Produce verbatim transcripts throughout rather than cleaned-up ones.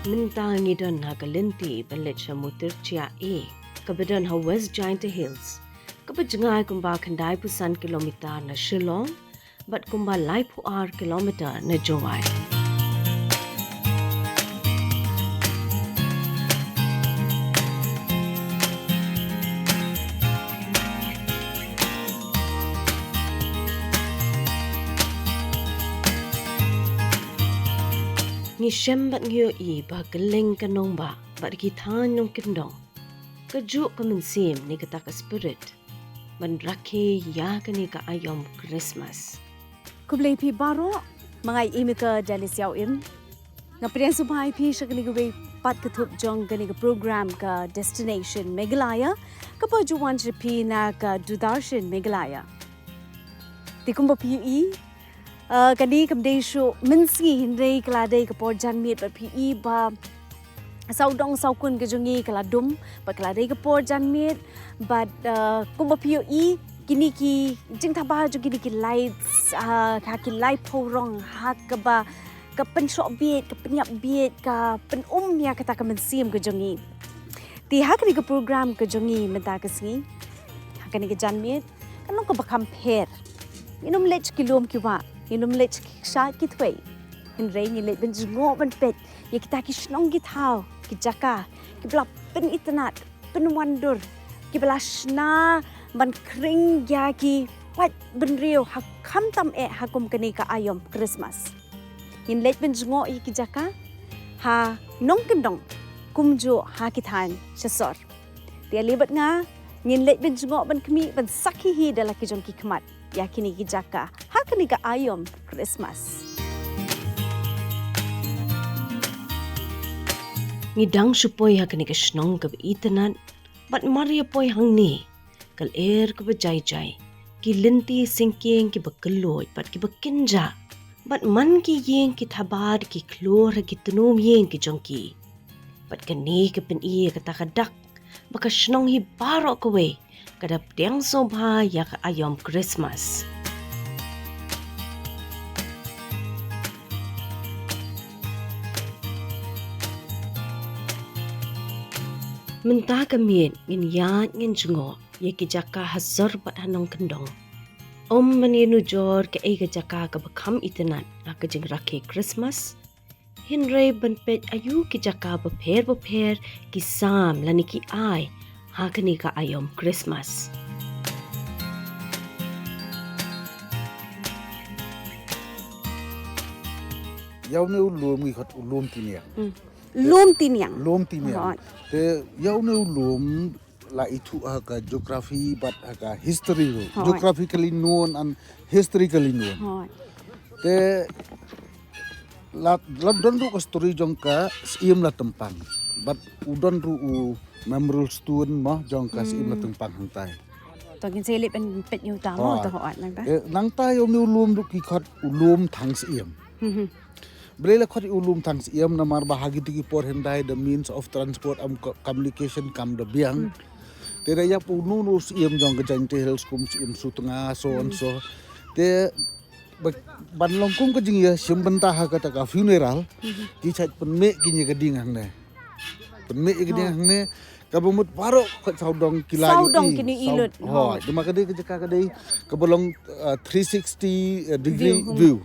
Mynta ngi don ha ka lynti ban leit sha Mutirjah A, kaba don ha West Jaintia Hills, kaba jngai kumba khyndai phew san kilometer na Shillong, bad kumba lai phew ar kilometer na Jowai. Ngi shem bad ngi ïohi ba kylleng ka nongbah bad ki thaiñ nongkyndong ka juh ka mynsiem ne kata ka spirit ban rakhe ïa kane ka aïom Christmas. Khublei phi baroh, ma nga i Mika Dalisio Im. Nga pdiang sngewbha ïa phi sha kane kawei pat ka thup jong kane ka program ka Destination Meghalaya, kaba ju wan sha phi na ka Doordarshan Meghalaya. Te kumba phi ïohi, uh, kane kam dei shuh mynsngi hynrei ka la dei ka por janmiet bad phi ïohi ba sawdong sawkun ka jong ngi ka la dum bad ka la dei ka por janmiet bad, uh, kumba phi ïohi kine ki jingthabar jong kine ki lights, uh, ha ki lai phew rong ha kaba ka pynshoh bieit, ka pynïap bieit, ka pynum ïa kata ka mynsiem ka jong ngi. Te ha kane ka program ka jong ngi mynta ka sngi, ha kane ka janmiet, kan long kaba kham pher. Ngin ym leit ki lum ki wah, ngin ym leit ki kshaid ki thwei. Hynrei ngin leit ban jngoh ban peit ïa kita ki shnong ki thaw, ki jaka kiba la pynitynnad, pynwandur, kiba la shna ban khring ïa ki paid bynriew ha khamtam eh ha kum kane ka aïom Christmas. Ngin leit ban jngoh ïa ki jaka ha nongkyndong kumjuh ha ki thaiñ sha sor. Te ale bad nga, ngin leit ban jngoh ban khmih ban sakhi hi da la ki jong ki khmat ïa kine ki jaka ha kane ka aïom Christmas. Ngi dang shu poi ha kane ka shnong kaba itynnad bad mar ïa poi hangne, ka lyer kaba jai jai, ki lynti syngkien kiba kylluid bad kiba kynjah, bad man ki ïing ki thabar ki khlur ha ki tnum ïing ki jong ki. Bad kane ka pyni ïa kata ka dak ba ka shnong hi baroh kawei ka da pdiang sngewbha ïa ka aïom Christmas. Mynta ka miet ngin ïaid ngin jngoh ïa ki jaka ha sor bad ha nongkyndong. Ym ban ïanujor kaei ka jaka kaba kham itynnad ha ka jingrakhe Christmas. Hynrei ban peit aïu ki jaka bapher bapher ki sam lane ki ai ha kane ka aïom Christmas. Ïa une u lum ngi khot u lum Tiniang. Hmm. Lum Tiniang. Lum Tiniang. Hooid. Te ïa une u lum la ithuh ha ka geography bad ha ka history ruh. Hooid. Geographically known and historically known. Hooid. Te la, la don ruh ka story jong ka Syiem Latempang. Bad u don ruh u memorial stone mo jong ka Syiem Latempang hangtai. To ngin sa leit ban peit ïa uta mo, hooid, to hooid nangta. Eh, nangta ïa une u lum ruh ki khot u lum Thang Syiem. Hmm. Balei la khot u lum Thang Syiem namar ba ha kito ki por hyndai the means of transport and co-, communication kam da biang. Hmm. Te da ïap uno uno u syiem jong ka Jaintia Hills kum Syiem Sutnga, so on, hmm, so. Te ba-, ban long kum ka jingïashim bynta ha kata ka funeral, hmm, ki shait pynmih kine ki dieng hangne. Pynmih ïa ki dieng, oh, hangne, kaba mut baroh ka sawdong ki la ïohi, sawdong kine saw-, i lut, hooid, hooid. Namar ka dei ka jaka ka dei kaba long, uh, three sixty, uh, degree view, hmm, view.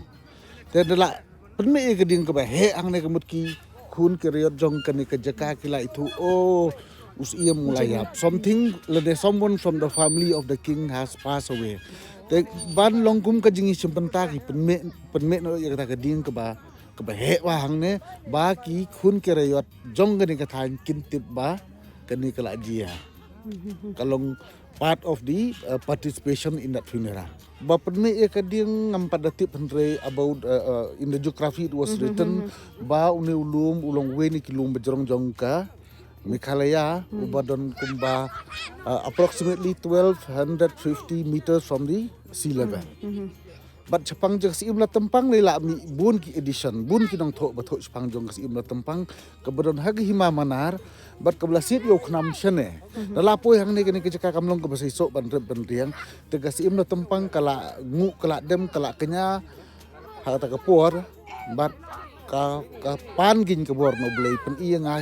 Te da la pynmih ïa ka dieng kaba heh hangne ka mut ki khun ki riot jong kane ka jaka ki la ithuh, oh, u syiem u la ïap. Something, lane someone from the family of the king has passed away. Te ban long kum ka jingïashim bynta ki pynmih, pynmih noh ïa kata ka dieng kaba, kaba heh bha hangne ba ki khun ki riot jong kane ka thaiñ kin tip ba kane ka la jia. Ka long part of the, uh, participation in that funeral. Ba pynmih ïa ka dieng ngam pat da tip hynrei about, uh, uh, in the geography it was written, mhm, ba une u lum u long uwei na ki lum bajrong jong ka Meghalaya, mhm, uba don kumba, uh, approximately twelve hundred fifty meters from the sea level. Mhm. Bad shaphang jong ka Syiem Latempang lei la mih bun ki addition, bun ki nongthoh ba thoh shaphang jong ka Syiem Latempang, kaba don ha ka Hima Manar, bad kaba la siat ïa u KHNAM shane. Mhm. Da la poi hangne kane ka jaka kam long kaba seisoh ban rep ban riang. Te ka Syiem Latempang ka la nguh, ka la dem, ka la kñia ha kata ka por, bad ka ka pan kin ka bor no Blei, pyni ïa nga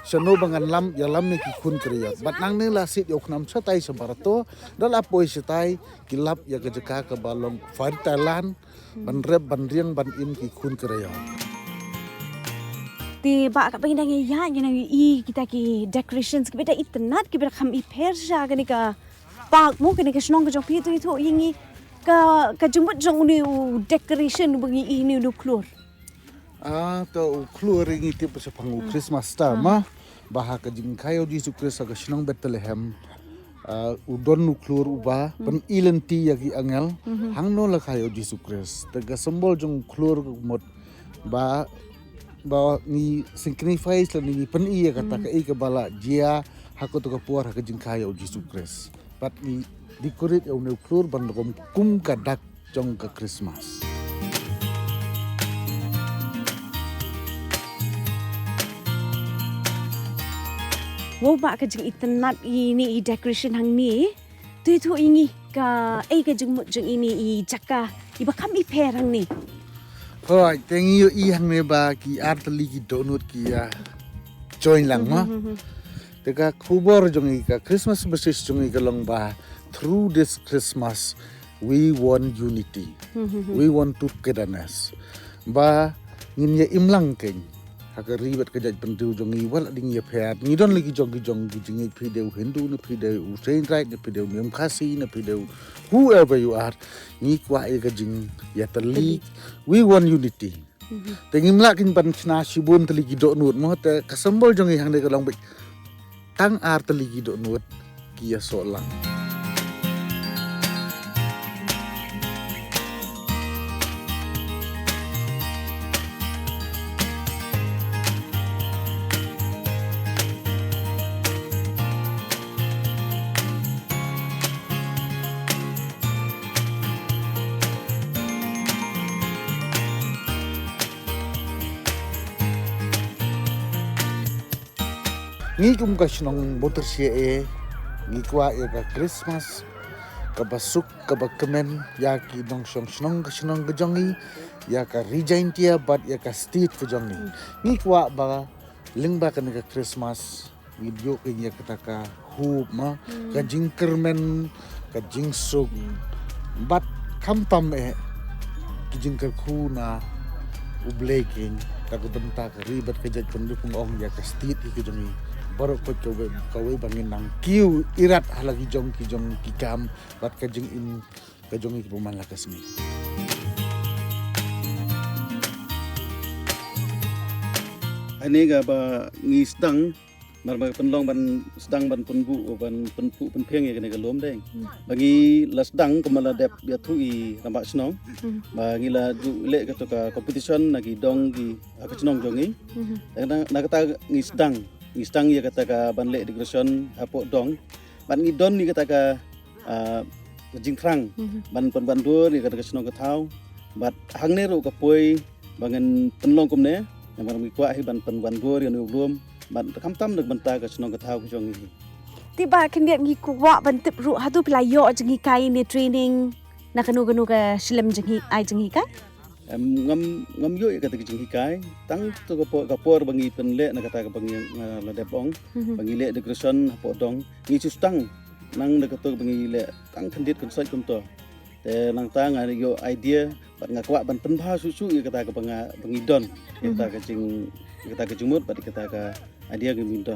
shano ba ngan lam ïalam ïa ki khun ki raiot. Bad nangne la sit ïa u khnam shatai sha Barato, da la poi shatai ki lap ïa ka jaka kaba long fairy tale land, ban rep, ban riang, ban im ki khun ki raiot. Te ba ka ba ngi dang ïa ngi nang i kita ki decorations kiba da itynnat, kiba da kham i pher sha kane ka park mo, kane ka shnong ka jong phi, to ïathuh ïa ngi ka ka jingmut jong une u decoration ba ngi i, une u khlur. Ah, to u khlur ngi tip shaphang u Christmas ta ma. Ba ha ka jingkha ïa u Jisu Khrist ha ka shnong Bethlehem. Ah, u don u khlur uba pyni lynti ïa ki angel. Hangno la kha ïa u Jisu Khrist. Te ka symbol jong u khlur ka mut ba ba ngi synchronize lane ngi pyni ïa kata kaei kaba la jia ha kato ka por ha ka jingkha ïa u Jisu Khrist. Bad ngi decorate ïa une u khlur ban rukom kum ka dak jong ka Christmas. Wow, ba ka jingitynnat ïa ine i decoration hangne. To ïathuh ïa ngi kaei ka jingmut jong ine i jaka iba kham i pher hangne. Hooid, te ngi ïohi hangne ba ki ar tylli ki dohnud ki ïa join lang ma. Te ka khubor jong ngi, ka Christmas message jong ngi ka long ba, through this Christmas we want unity. We want togetherness. Ba ngin ïa im lang kein ha ka ri bad ka jaitbynriew jong ngi, wat la dei ngi ïa pher. Ngi don la ki jong ki jong ki jingngeit, phi dei u Hindu ne phi dei u Jainism ne phi dei u niam Khasi ne phi dei u whoever you are. Ngi kwah ïa ka jingïatylli. We want unity. Te ngim lah kein ban shna shibun tylli ki dohnud mo, te ka symbol jong ngi hangne ka long ba tang ar tylli ki dohnud ki ïasoh lang. Ngi kum ka shnong Mawtyrshah, ngi kwah ïa ka Christmas kaba suk kaba kmen ïa ki nongshong shnong ka shnong ka jong ngi, ïa ka Ri Jaintia bad ïa ka state ka jong ngi. Ngi kwah ba lyngba kane ka Christmas ngi ïoh kein ïa kata ka hope ma, ka jingkyrmen, ka jingsuk. Bad khamtam eh ki jingkyrkhu na U Blei kein, na ka bynta ka ri bad ka jaitbynriew, kum ong ïa ka state hi ka jong ngi. Baroh kawei kawei ba ngin nang kiew irat ha la ki jong ki jong ki kam bad ka jingim ka jong ngi kiba man la ka sngi. Hangne kaba ngi sdang, namar ba pynlong ban sdang ban pynbuh, ban pynphuh pynphieng ïa kane ka lum dei. Ba ngi la sdang kumba la dep ïathuh i rangbah shnong. Ba ngi la ju leh kato ka competition na ki dong ki, ah, ka shnong jong ngi. Na, na kata ngi sdang, ngi sdang ïa kata ka ban leh decoration hapoh dong. Bad ngi don ïa kata ka, ah, jingthrang ban pynwandur ïa kata ka shnong ka thaw. Bad hangne ruh ka poi ba ngan pynlong kumne, namar ngi kwah hi ban pynwandur ïa une u lum, bad khamtam na ka bynta ka shnong ka thaw ka jong ngi. Te Bah Khyndiat, ngi kwah ban tip ruh, hato phi la ïoh jinghikai ne training na kano kano ka shlem jinghi-, ai jinghikai? Em, ngam, ngam ïoh ïa kata ka jinghikai. Tang tu ka por, ka por ba ngi pynleh na kata kaba ngi, nga la dep ong. Ba ngi leh decoration hapoh dong. Ngi shu sdang. Nang da kato ba ngi leh tang khyndiat khynsoit kumto. Te nangta nga ïoh idea, bad nga kwah ban pynbha shuh shuh ïa kata kaba nga, ba ngi don. Ïa kata ka jing, ïa kata ka jingmut, bad ïa kata ka idea ka mynta.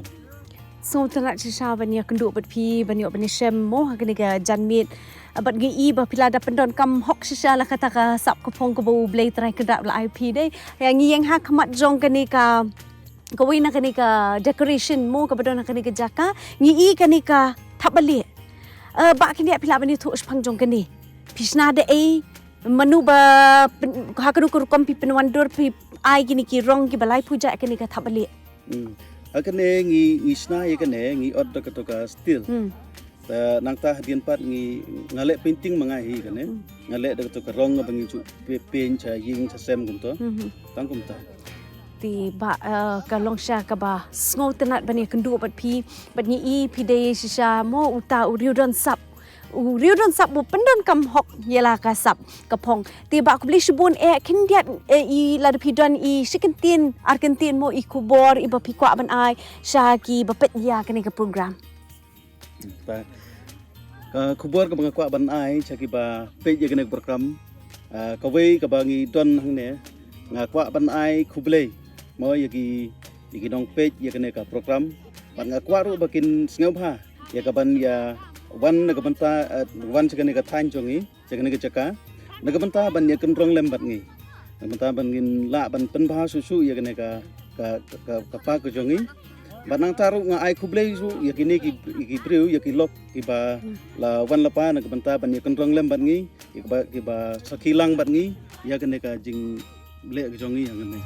Sngewtynnat shisha ban ïakynduh bad phi, ban ïoh ban ïashem mo ha kane ka janmiet. Bad ngi i ba phi la da pyndonkam hok shisha la kata ka sap ka phong kaba U Blei Trai Kynrad u la ai phi dei. Ïa ngi ïeng ha khmat jong kane ka, kawei na kane ka decoration mo kaba don ha kane ka jaka. Ngi i kane ka thapbalieh. Eh, Bah Khyndiat, phi lah ban ïathuh shaphang jong kane. Phi shna da ei, mano ba pyn-, ha kano ka rukom phi pynwandur, phi ai kine ki rong kiba laiphew jait kane ka thapbalieh. Hmm. Ha kane ngi, ngi shna ïa kane, ngi ot da kato ka steel. Hmm. Ta nangta hadien pat ngi, nga leh painting ma nga hi kane. Hmm. Nga leh da kato ka rong ba ngi ju pe-, paint sha ïing sha sem kumto. Hmm. Tang kumta. Te Bah, eh, ka long shisha kaba sngewtynnat ban ïakynduh bad phi, bad ngi i phi dei shisha mo uta u riewdon sap U riew don sap u pyndonkam hok ïa la ka sap ka phong. Te Bah khublei shibun eh khyndiat eh, i lada phi don i shi kyntien ar kyntien mo i khubor i ba phi kwah ban ai sha ki ba peit ïa kane ka program. Ta ka khubor kaba nga kwah ban ai sha ki ba peit ïa kane ka program. Ah, kawei kaba ngi don hangne nga kwah ban ai khublei mo ïa ki ïa ki nongpeit ïa kane ka program. Bad nga kwah ruh ba kin sngewbha ïa ka ban ïa wan na ka bynta eh, wan sha kane ka thaiñ jong ngi. Sha kane ka jaka na ka bynta ban ïa kynrong lem bad ngi. Na ka bynta ban ngin lah ban pynbha shuh shuh ïa kane ka ka ka, ka park ka jong ngi. Bad nangta ruh nga ai khublei shuh ïa kine ki ïa ki briew ïa ki lok kiba la wan la pa na ka bynta ban ïa kynrong lem bad ngi, ïa kiba kiba sakhi lang bad ngi ïa kane ka jing leh ka jong ngi hangne.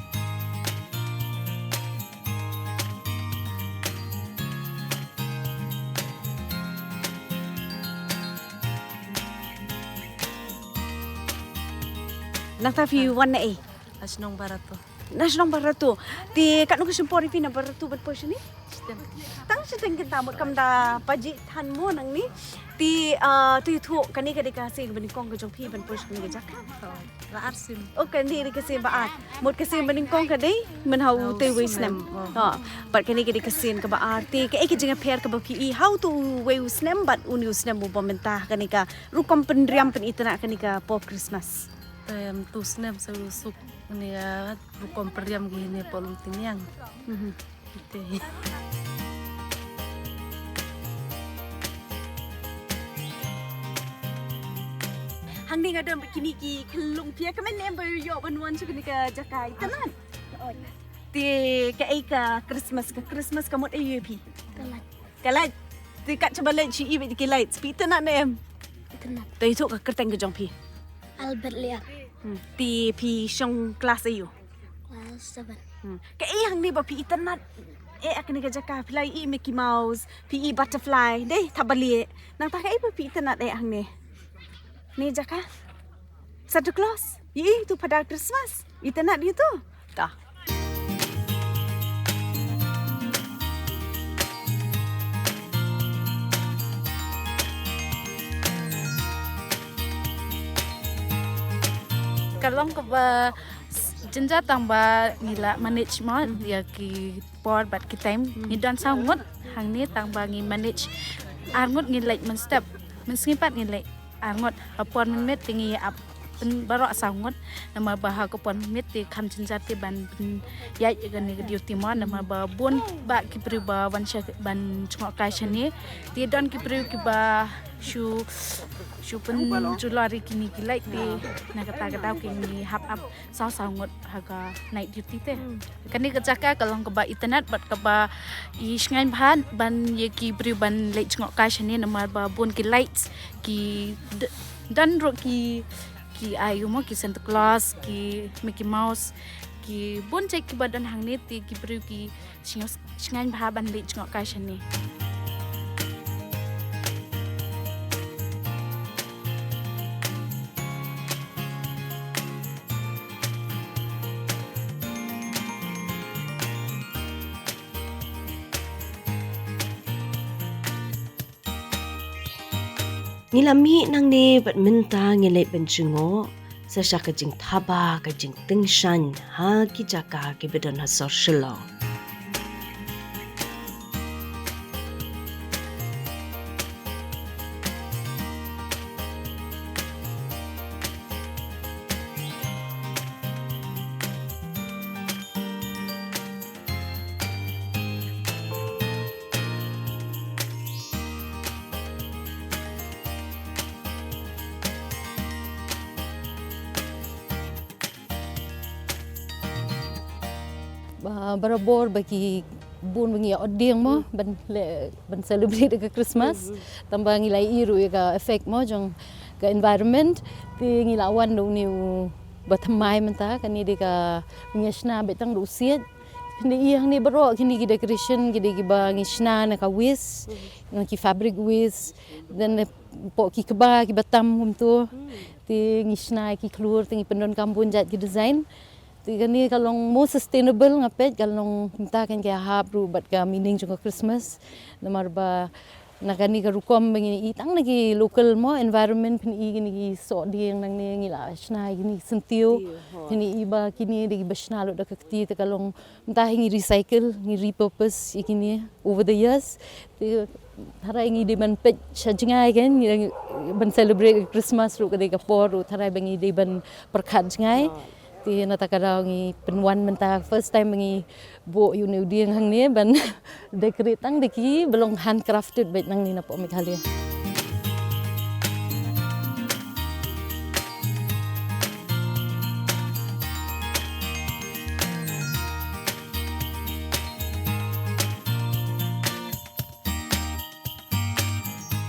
Nangta phi wan na ei? Na shnong Barato. Na shnong Barato. Te katno ka shim por ïa phi na Barato ban poi shane? Shiteng. Tang shiteng kynta mut kam da pajih than mo nangne. Te ah, to ïathuh kane ka dei ka sien kaba nyngkong ka jong phi ban poi sha kane ka jaka? Ba ar sien. Oh, kane dei ka sien ba ar. Mut ka sien ba nyngkong ka dei mynha u te wei u snem. Ha. Bad kane ka dei ka sien kaba ar. Te kaei ka jingïapher kaba phi i ha u te wei u snem bad une u snem uba mynta ha kane ka rukom pynriam pynitynnad kane ka por Christmas? Te em tu snem sa u suk kane ka rukom pynriam kine por u tynniang. Te. Hangne nga don bad kine ki khyllung phi ïa kmen ne em ba ïoh ban wan sha kane ka jaka itynnad. Te kaei ka Christmas ka Christmas ka mut aïu ïa phi? Ka lait. Ka lait. Te kat shaba leit sha i bad ki lights phi itynnad ne em? Itynnad. Te ïathuh ka kyrteng ka jong phi? Albert Lian. Hmm. Te phi shong klas aïu? Klas seven. Hmm. Kaei hangne ba phi itynnad eh ha kane ka jaka? Phi la i Mickey Mouse, phi i butterfly, dei thap ba lieh. Nangta kaei ba phi itynnad eh hangne? Ne jaka Santa Claus. Ï tu Phadar Christmas. Itynnad ïa tu. Ta. Ka long kaba jynjar tang ba ngi la manage mo ïa ki por bad ki time. Ngi don saw ngut hangne tang ba ngi manage ar ngut ngi leit mynstep. Mynsngi pat ngi leit ar ngut. Ha por mynmiet te ngi ap pyn baroh saw ngut. Namar ba ha ka por mynmiet te kham jynjar te ban pynïaid ïa kane ka duty mo namar ba bun ba ki briew ba wan sha ban jngohkai shane. Te don ki briew kiba shu shu pynjulor ïa kine ki light te na kata ka daw ki ngi hap ap saw saw ngut ha ka night duty te. Kane ka jaka ka long kaba itynnad bad kaba i shngaiñ bha ban ïa ki briew ban leit jngohkai shane namar ba bun ki lights ki d- don ruh ki ki aïu mo ki Santa Claus ki Mickey Mouse ki bun jait kiba don hangne te ki briew ki shngaiñ bha ban leit jngohkai shane. Ngi la mih nangne bad mynta ngi leit ban jngoh sa sha ka jingthaba ka jingtyngshaiñ ha ki jaka kiba don ha sor Shillong. Ba- barabor ba ki bun ba ngi ïa ot dieng mo ban le ban celebrate ka Christmas. Tang ba ngi la ïohi ruh ïa ka effect mo jong ka environment. Te ngi la wan da une u ba thymmai mynta kane dei ka ngi shna beit tang da u siej. Kine i hangne baroh kine ki decoration ki dei kiba ngi shna na ka waste na ki fabric waste. Then hapoh ki kba kiba tam kumto te ngi shna ki khlur te ngi pyndonkam bun jait ki design. Te kane ka long more sustainable nga peit ka long kumta kan ka hap ruh bad ka meaning jong ka Christmas. Namar ba Na kane ka rukom ba ngi i tang na ki local mo environment, phin i kine ki soh dieng nangne, ngi la shna kine ki syntiew. Phin i ba kine da ki ba shna lut da ka kti, te ka long mynta hi ngi recycle, ngi repurpose i kine over the years. Te tharai ngi dei ban peit sha jngai kein, ngi dei ban celebrate Christmas ruh ka dei ka por ruh tharai ba ngi dei ban pyrkhat jngai. Te na ta ka daw ngi pynwan mynta first time ba ngi buh ïa une u dieng hangne ban decorate tang da ki ba long handcrafted beit nangne na poh Meghalaya.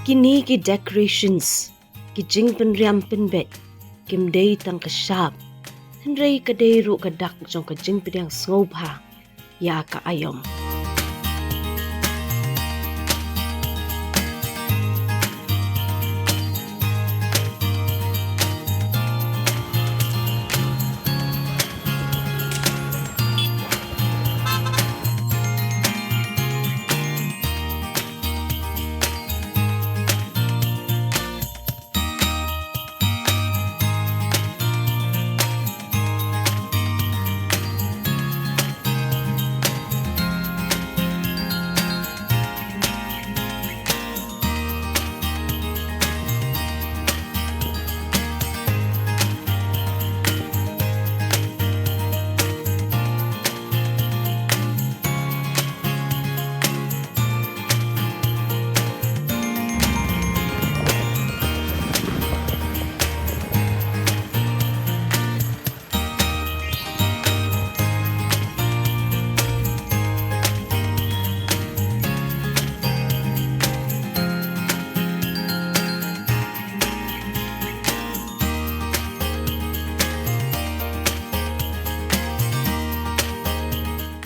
Kine ki decorations, ki jingpynriam pynbeit, kim dei tang ka shap, hynrei ka dei ruh ka dak jong ka jingpdiang sngewbha ïa ka aïom.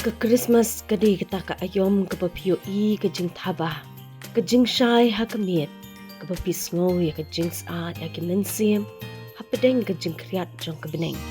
Ka Christmas ka dei kata ka aïom kaba phi ïohi ka jingthaba, ka jingshai ha ka miet, kaba phi sngew ïa ka jingsyaid ïa ki mynsiem hapdeng ka jingkhriat jong ka bneng.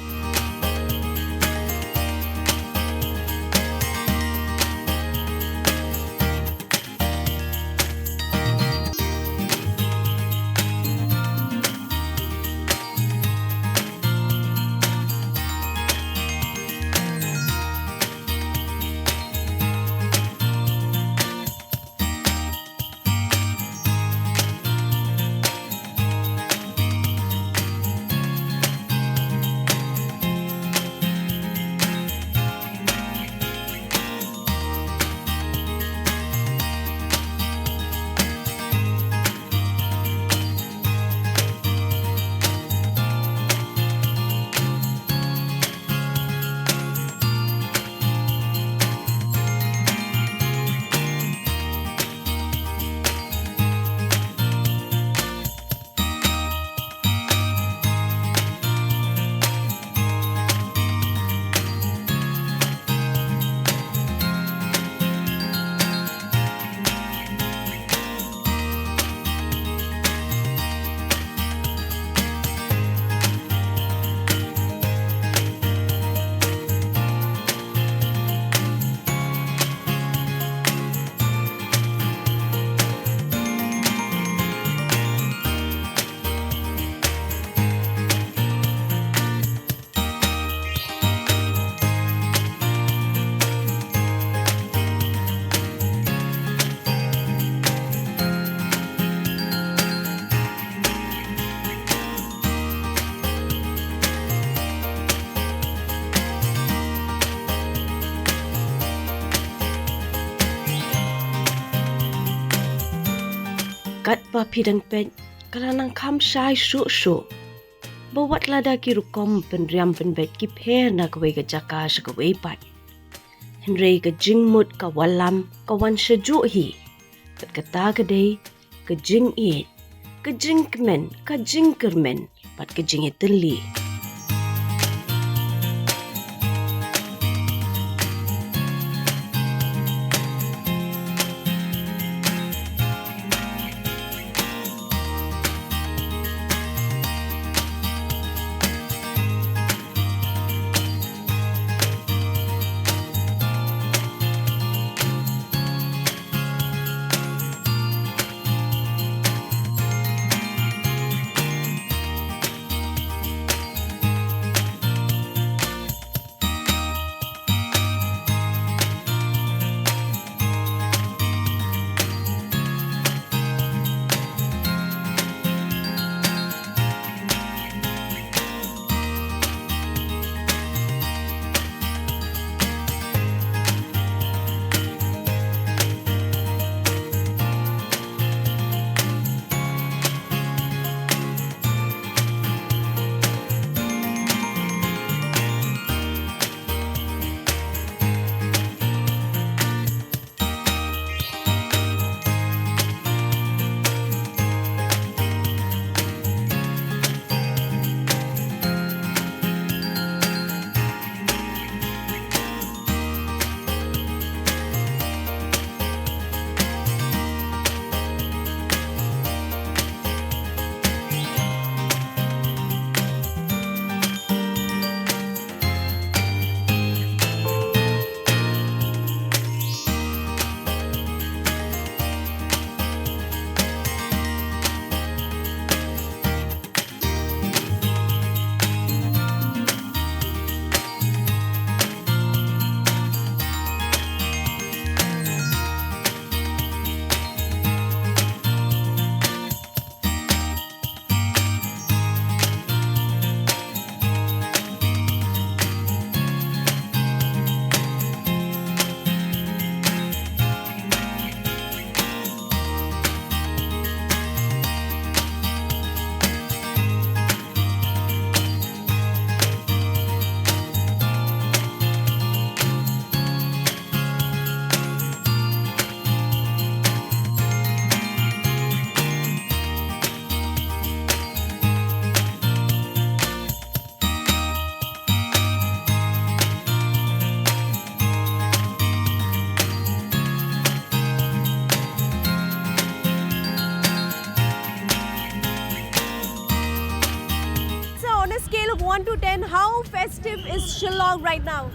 Katba phi dang peit, ka la nang kham shai shuh shuh ba wat lada ki rukom pynriam pynbeit ki pher na kawei ka jaka sha kawei pat, hynrei ka jingmut ka wallam ka wan shajuh hi. Bad kata ka dei ka jingïeit, ka jingkmen, ka jingkyrmen bad ka jingïatylli. festive is Shillong right now?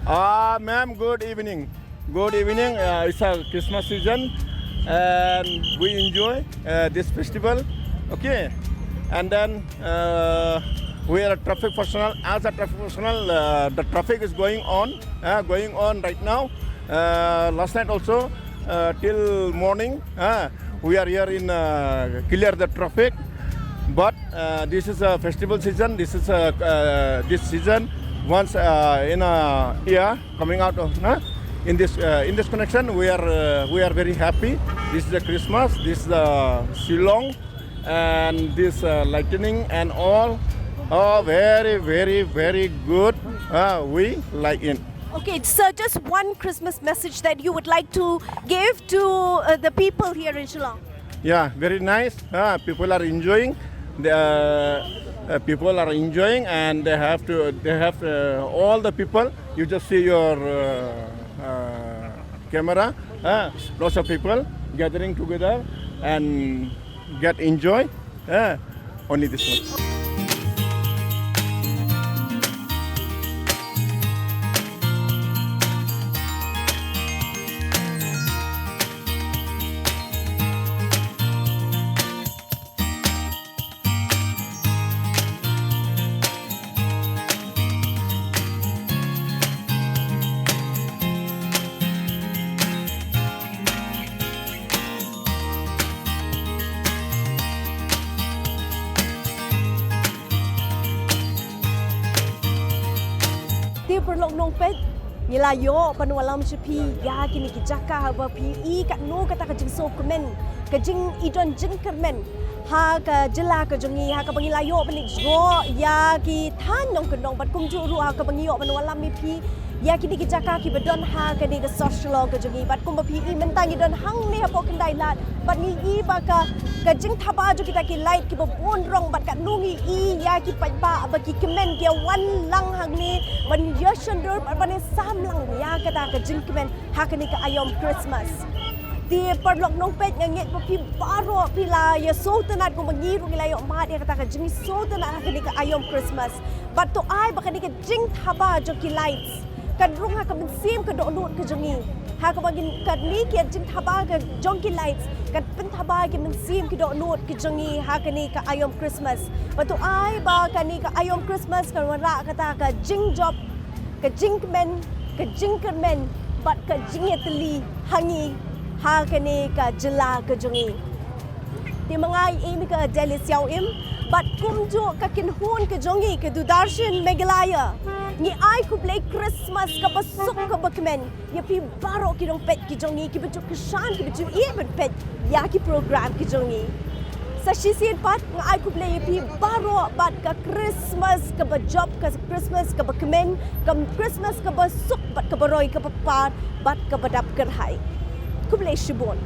Ah, ma'am, good evening. Good evening. Uh, it's a Christmas season, and we enjoy uh, this festival. Okay, and then uh, we are a traffic personnel. As a traffic personnel, uh, the traffic is going on, uh, going on right now. Uh, last night also, uh, till morning, uh, we are here in uh, clear the traffic. But uh, this is a festival season. This is a uh, this season once uh, in a year coming out of, uh, in this uh, in this connection we are uh, we are very happy. This is a Christmas. This is a Shillong, and this uh, lightning and all. Oh, very, very, very good. Uh, we like it. Okay, sir, just one Christmas message that you would like to give to uh, the people here in Shillong. Yeah, very nice. Uh, people are enjoying. The uh, uh, people are enjoying, and they have to. They have uh, all the people. You just see your uh, uh, camera. Uh, lots of people gathering together and get enjoy. Uh, only this much. Te paralok nongpeit, ngi la ïoh ban wallam sha phi ïa kine ki jaka haba phi i katno kata ka jingsngewkmen, ka jingïadon jingkyrmen ha ka jylla ka jong ngi, ha kaba ngi la ïoh ban leit jngoh ïa ki thaiñ nongkyndong, bad kumjuh ruh ha kaba ngi ïoh ban wallam ïa phi ïa kine ki jaka kiba don ha kane ka sor Shillong ka jong ngi. Bad kumba phi i mynta ngi don hangne hapoh Khyndai Lad, bad ngi i ba ka, ka jingthaba jong kita ki light kiba bun rong, bad katno ngi i ïa ki paidbah ba ki kmen ki wan lang hangne ban ïa shon dur bad ban ïa sam lang ïa kata ka jingkmen ha kane ka aïom Christmas. Te paralok nongpeit, nga ngeit ba phi baroh phi la ïa sngewtynnat kumba ngi ruh ngi la ïoh mad ïa kata ka jingsngewtynnat ha kane ka aïom Christmas. Bad to ai ba kane ka jingthaba jong ki lights kan rung ha ka mynsiem ka dohnud ka jong ngi. Ha kaba ngin, kane ka jingthaba ka jong ki lights kan pynthaba ki mynsiem ki dohnud ki jong ngi ha kane ka aïom Christmas. Bad to ai ba kane ka aïom Christmas kan wanrah kata ka jingjop, ka jingkmen, ka jingkyrmen bad ka jingïatylli ha ngi ha kane ka jylla ka jong ngi. Te ma nga i mei ka Delys Ïawim bad kumjuh ka kynhun ka jong ngi ka Doordarshan Meghalaya, ngi ai khublei Christmas kaba suk kaba kmen ïa phi baroh ki nongpeit ki jong ngi kiba ju kyrshan kiba ju ïeit ban peit ïa ki program ki jong ngi. Sa shisien pat nga ai khublei ïa phi baroh bad ka Christmas kaba jop, ka Christmas kaba kmen, ka Christmas kaba suk bad kaba roi, kaba paw bad kaba dap kyrhai. Khublei shibun.